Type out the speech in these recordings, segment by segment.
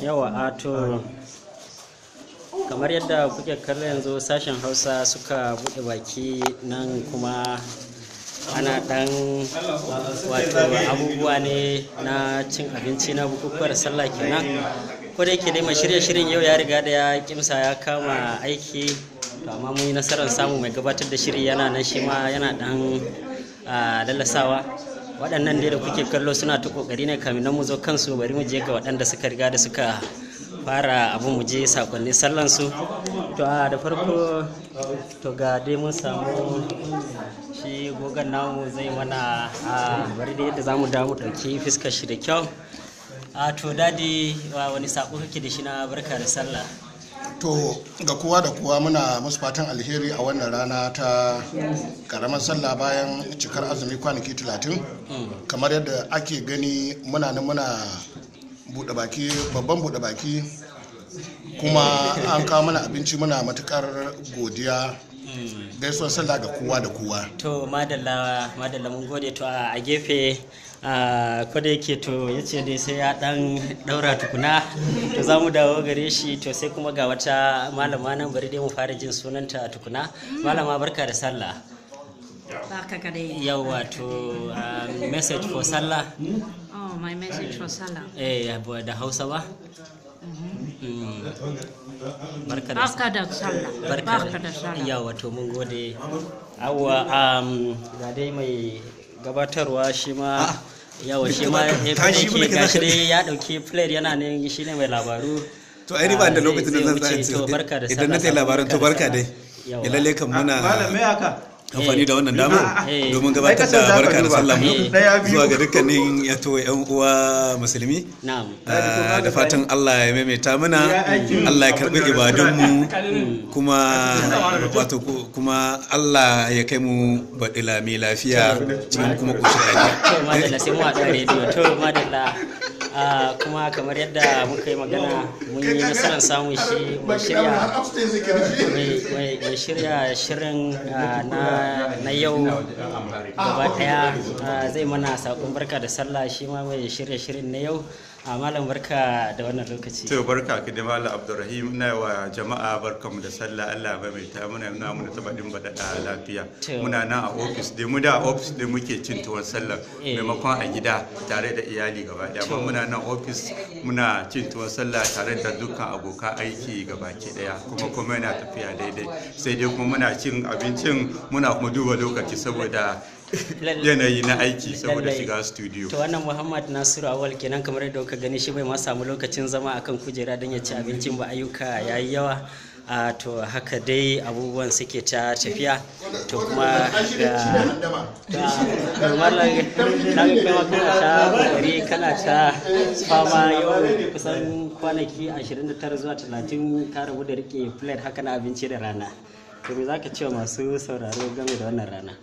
Yawa, a to kamar yadda kuke kallo, yanzu sashen Hausa suka buɗe baki nan, kuma ana ɗan wato abubuwa ne na cin abinci na bukukuwar sallah kenan. Ko da yake dai mai shirya shirin yau ya riga da ya kimsa ya kama aiki, to amma mun yi nasarar samu mai gabatar da shiri yana nan, shi ma yana ɗan lallasawa. Waɗannan dai da kuke kallo suna ta ƙoƙari ne. Kamin nan mu zo kansu, bari mu je ga waɗanda suka riga da suka fara abin, mu je sakonnin sallansu. To a da farko, to ga dai mun samu shi gogon namu zai mana a bari da yadda za mu damu ɗauki fuskar shi da kyau. A to Daddy, wani sako kake da shi na barka da sallah? To, ga kowa da kowa muna musu fatan alheri a wannan rana ta karamar sallah bayan cikar azumi kwanaki 30. Kamar yadda ake gani, muna nan muna buɗe baki, babban buɗe baki, kuma an kawo mana abinci. Muna matukar godiya. Gaisuwar sallah ga kowa da kowa. To madalla, madalla, mun gode. To a gefe, ko da yake to ya ce dai sai ya dan daura tukuna, to za mu dawo gare shi. To sai kuma ga wata malama nan, bari dai mu fara jin sunanta tukuna. Malama, barka da sallah. Barka ka dai. Yawa, to message for sallah? Oh, my message for Sallah. Eh, da Hausa ba. Barka da Barka da Sallah. Barka da Sallah. Yawa, to mun gode. Awa, ga dai mai gabatarwa shi ma. Yawa, shi ma ya Tashi mana yake gashi dai ya dauki plate, yana nan, shi ne mai labaru. To ai ni ba da Ah, lokacin da zai zan wuce. tsaya To barka da idan na sallah, tayi labaran. To barka dai. Yawa. Ya lalle kan muna Malam, me haka? amfani da wannan damar domin Ai, gabatar kasan da za ka barka da duba. sallah mu Ɗaya, biyu. zuwa ga dukkanin yato yan uwa musulmi. Na'am. Ah, da fatan Allah ya maimaita mana, Ya aikin Allah ya karbi abin da ibadunmu, kuma wato kuma Allah ya kai mu baɗi lami lafiya cikin kuma ƙoshin lafiya. To madalla, sai mu haɗu a rediyo. To madalla. Ah, kuma kamar yadda muka yi magana, mun yi nasarar samun shi mai shirya mai shirya shirin na yau gaba daya. Zai mana sakon barka da sallah, shi ma mai shirya shirin na yau. A malam, barka da wannan lokaci. To barka ka da Malam Abdulrahim. Ina wa jama'a barkamu da sallah. Allah ya maimaita muna, nuna muna ta baɗin baɗaɗa lafiya. To. Muna nan a ofis dai, mu da a ofis dai muke cin tuwon sallah maimakon a gida tare da iyali gaba ɗaya. Amma muna nan ofis muna cin tuwon sallah tare da dukkan abokan aiki gabaki ɗaya, kuma yana tafiya daidai. Sai dai kuma muna cin abincin, muna kuma duba lokaci saboda yanayi na aiki, saboda shiga studio. To wannan Muhammad Nasiru Awal kenan. Kamar yadda kuka gani, shi bai ma samu lokacin zama akan kujera don ya ci abincin ba, ayyuka yayi yawa. A to haka dai abubuwan suke ta tafiya. To kuma ga malam, na ga kai ma kana ta kokari, kana ta fama. Yau kusan kwanaki 29 zuwa 30 ka rabu da rike plate haka na abinci da rana. To me zaka ce wa masu sauraro game da wannan rana?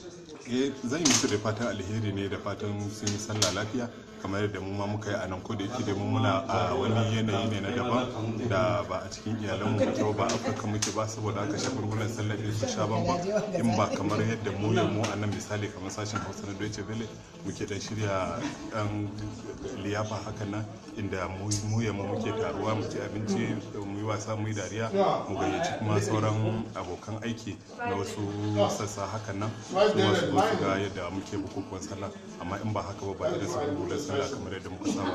Eh, zan yi musu da fatan alheri ne, da fatan sun yi sallah lafiya kamar yadda mu ma muka yi a nan. Ko da yake da mu muna a wani yanayi ne na daban da ba a cikin iyalanmu muke ba, ba Afirka muke ba, saboda haka shagulgulan sallah ɗin su sha bamban. In ba kamar yadda mu ya mu a nan, misali kamar sashen Hausa na Deutsche Welle, muke dan shirya dan liyafa hakan nan, inda mu mu ya mu muke taruwa, mu ci abinci, mu yi wasa, mu yi dariya, mu gayyaci kuma sauran abokan aiki na wasu sassa hakan nan, su ma su zo su ga yadda muke bukukuwan sallah. Amma in ba haka ba, ba irin su sallah kamar yadda muka saba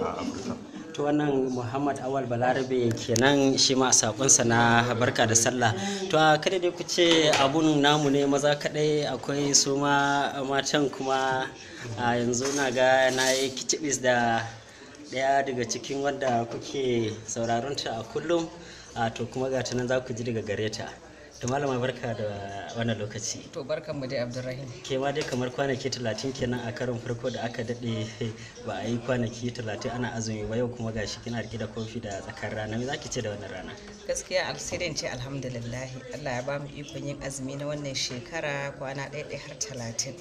a Afirka. To wannan Muhammad Awal Balarabe kenan, shi ma a sakonsa na barka da sallah. To a kada dai ku ce abun namu ne maza kadai, akwai su ma matan. Kuma a yanzu na ga na yi kicibis da daya daga cikin wanda kuke sauraron ta a kullum. A to kuma ga ta nan, za ku ji daga gare ta. To malama, barka da wannan lokaci. To barkanmu dai, Abdulrahim. Ke ma dai kamar kwanaki 30 kenan a karon farko da aka daɗe ba a yi kwanaki 30 ana azumi ba. Yau kuma gashi kina rike da kofi da tsakar rana. Me zaki ce da wannan rana? Gaskiya sai dai in ce alhamdulillah, Allah ya bamu ikon yin azumi na wannan shekara kwana ɗaya ɗaya har 30.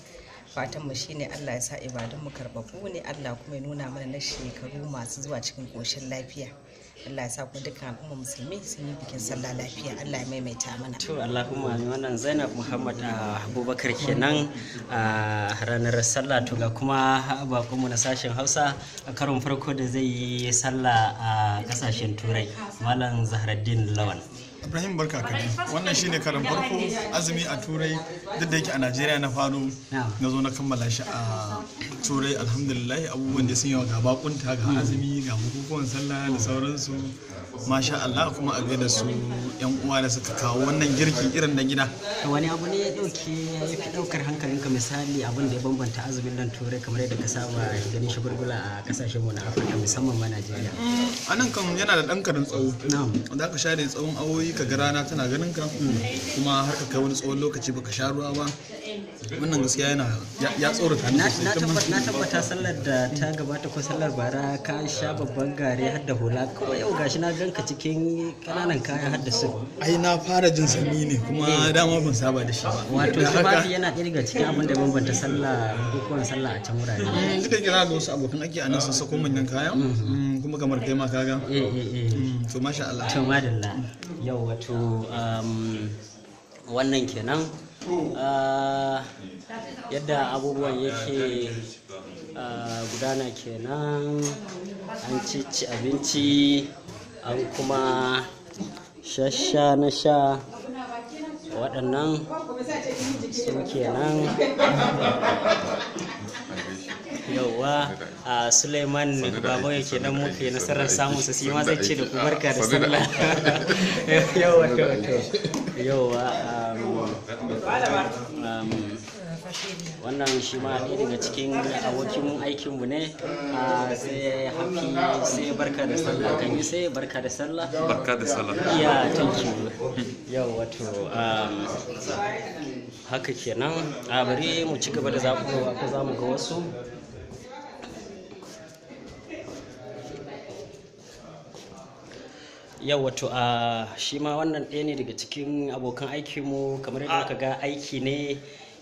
Fatan mu shine Allah ya sa ibadun mu karbabu ne, Allah kuma ya nuna mana na shekaru masu zuwa cikin koshin lafiya. Allah ya sa kuma dukkan al'umma musulmi sun yi bikin sallah lafiya. Allah ya maimaita mana. To Allahumma amin. Wannan Zainab Muhammad Abubakar kenan a ranar sallah. To ga kuma bakonmu na sashen Hausa a karon farko da zai yi sallah a kasashen Turai, Malam Zahraddin Lawan. Ibrahim, barka ka dai. Wannan shine karan farko azumi a Turai, duk da yake a Najeriya na faro, na zo na kammala shi a Turai. Alhamdulillah, abubuwan da sun yawa, ga bakunta, ga azumi, ga bukukuwan sallah da sauransu. Masha Allah, kuma a gaida su yan uwa da suka kawo wannan girki irin na gida. To wani abu ne ya dauke ya fi daukar hankalinka, misali abin da ya bambanta azumin nan Turai kamar yadda ka saba ganin shi gurgula a kasashen mu na Afirka, musamman ma Najeriya? A nan kan yana da ɗan karin tsawo da aka share tsawon awoyi, ka ga rana tana ganin ka, kuma har ka kai wani tsawon lokaci baka sha ruwa ba. Wannan gaskiya yana ya tsorata ni Na sosai. na tabbata sallar da ta gabata ko sallar bara ka sha babban gare har da hula, kawai yau gashi na ganka cikin kananan kaya har da su. Ai na fara jin sanyi ne, kuma dama ban saba da shi ba. Wato Da haka- tufafi yana ɗaya daga cikin abin da ya bambanta sallah, bukukuwan sallah a can wurare. Duk da kira ga wasu abokan aiki a nan sun sako manyan kaya, kuma kamar kai ma kaga. To masha Allah. To madalla. Yau wato wannan kenan. Yadda abubuwan yake gudana kenan, an ci abinci, an kuma shasha na sha, waɗannan su kenan. Yauwa, a Suleiman Baba yake nan, muke nasarar samun su, shi ma zai ce da ku barka da sallah. Yauwa, to yauwa, wannan shi ma ɗaya daga cikin abokin aikinmu ne. Sai happy, sai barka da sallah. Kan yi sai barka da sallah. Barka da sallah. Yeah, thank you. Yau wato haka kenan. A bari mu ci gaba da zaɓuwa ko za mu ga wasu. Yau wato a shi ma wannan ɗaya ne daga cikin abokan aikinmu, kamar yadda muka ga aiki ne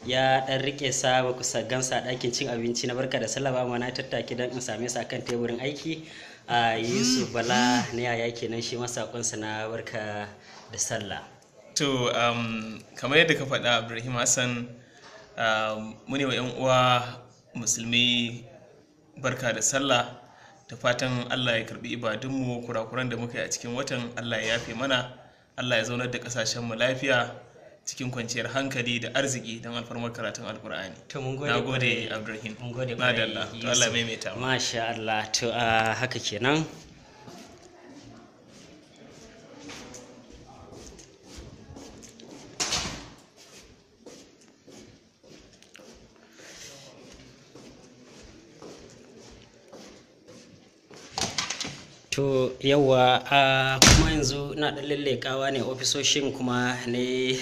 ya ɗan rike sa, ba ku gansa a ɗakin cin abinci na barka da sallah ba, ma na tattaki don in same sa kan teburin aiki. A Yusuf Bala na yaya kenan, shi ma sakonsa na barka da sallah. To kamar yadda ka faɗa, Ibrahim Hassan, mu ne wa 'yan uwa musulmi barka da sallah, da fatan Allah ya karbi ibadunmu, kurakuran da muka yi a cikin watan Allah ya yafe mana, Allah ya zaunar da kasashenmu lafiya cikin kwanciyar hankali da arziki don alfarmar karatun Alkur'ani. To mun gode Na gode, kwarai. Ibrahim. Mun gode kwarai, Madalla. To Allah Yusuf. maimaita mu. Masha Allah. To haka kenan. To yawa, a kuma yanzu ina ɗan lallekawa ne ofisoshin, kuma ne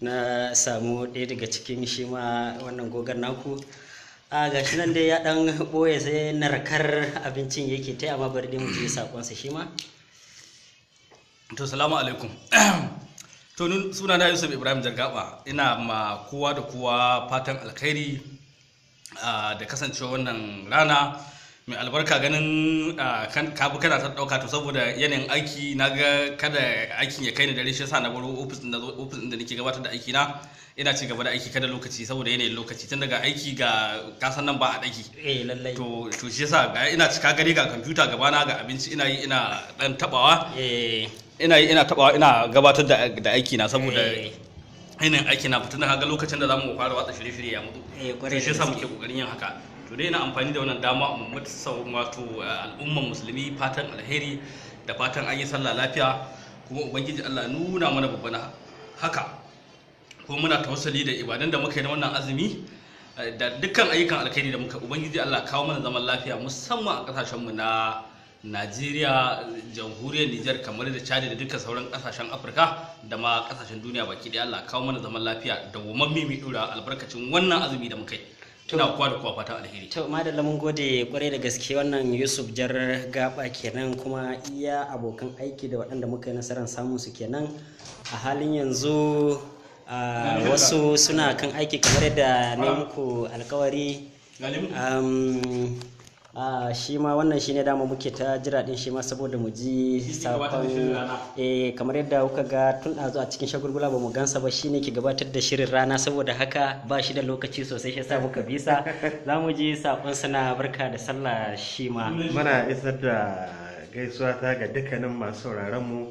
na samu ɗaya daga cikin shi ma wannan gogon naku. A gashi nan dai ya ɗan ɓoye sai narkar abincin yake ta, amma bari dai mu je sakonsa shi ma. To salamu alaikum. To suna na Yusuf Ibrahim Jargaba, ina ma kowa da kowa fatan alkhairi da kasancewa wannan rana mai albarka. Ganin ka bi kana ta dauka, to saboda yanayin aiki na ga kada aikin ya kai ni dare, shi yasa na baro ofis din, na zo ofis din da nake gabatar da aiki na, ina ci gaba da aiki kada lokaci, saboda yanayin lokaci, tun daga aiki ga kasan nan ba a daki. Eh lallai. To shi yasa ga ina cika gari, ga kwamfuta gabana, ga abinci ina yi ina dan tabawa. Ina yi ina tabawa, ina gabatar da aiki na, saboda yanayin aiki na fitin ga lokacin da zamu fara watsa shirye-shirye ya mutu. Kwarai To shi da yasa gaske. muke kokarin yin haka. To dai ina amfani da wannan dama mu mutu wato al'umman musulmi fatan alheri da fatan an yi sallah lafiya, kuma ubangiji Allah nuna mana babban haka, kuma muna tawassuli da ibadan da muka yi na wannan azumi da dukkan ayyukan alkhairi da muka, ubangiji Allah kawo mana zaman lafiya, musamman a kasashenmu na Najeriya, jamhuriyar Nijar, kamar da Chad da dukkan sauran kasashen Afirka da ma kasashen duniya baki ɗaya. Allah kawo mana zaman lafiya da wamammi mai dora albarkacin wannan azumi da muka yi. Ina kowa da kowa fatan alheri. To madalla, mun gode kwarai da gaske. Wannan Yusuf Jar Gaba kenan, kuma iya abokan aiki da waɗanda muka yi nasarar samun su kenan a halin yanzu. Wasu suna kan aiki kamar yadda na yi muku alkawari. Shi ma wannan shine dama muke ta jira din shi ma saboda mu ji sakon. Kamar yadda kuka ga tun ɗazu a cikin shagulgula ba mu gansa ba, shine ke gabatar da shirin rana, saboda haka ba shi da lokaci sosai, shi yasa muka bisa za mu ji sakon sana barka da sallah shi ma. Muna isar da gaisuwa ta ga dukkanin masu sauraron mu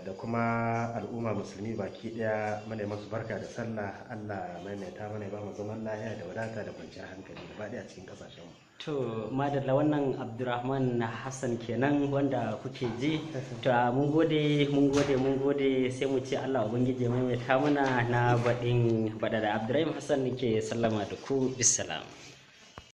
da kuma al'umma musulmi baki daya. Muna masu barka da sallah. Allah maimaita mana, ya ba mu zaman lafiya da wadata da kwanciyar hankali gaba daya cikin kasashen mu. To madalla, wannan Abdurrahman Hassan kenan wanda kuke ji. To mun gode, mun gode, mun gode, sai mu ce Allah ubangiji ya maimaita mana na baɗin baɗaɗa. Abdurrahim Hassan ke sallama da ku, bisalam.